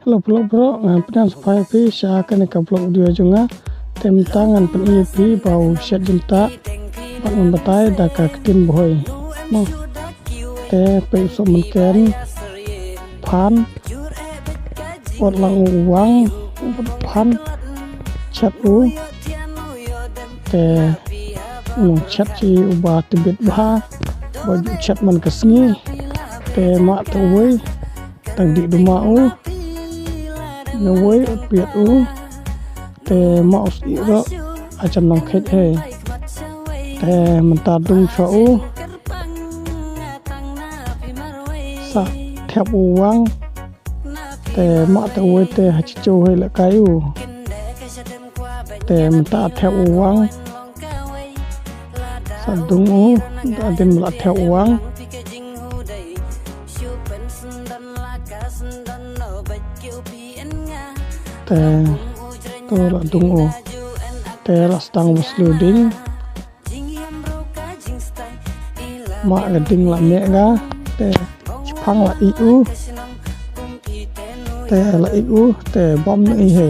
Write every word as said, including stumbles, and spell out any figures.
Hello, hello bro, ngan pynïaid sa phi sha kane ka vlog video jong nga. Te mynta ngan pyni phi ba u shet jingtah. Bad ngan batai da ka ktien Bhoi. Mo. Te peit u soh mynken. Phan. Ot lang u wang. Phan. Chet u. Te nong chet shi uba tbit bha. Ba ju chet man ka sngi. Te ma te uwei. Tang dih duma u. Nong wei u piat u. Te ma u sih ro. Achan nong khet he. Te mynta dung sha u. Sa thep u wang. Te ma te wei te ha chicho he le kai u. Te mynta thep u wang. Sa dung u. Mynta dim la thep u wang. Te to la dung u. Te la stang u slu ding. Ma ka ding la meh ga. Te chipang la i u. Te la i u. Te bom na i he.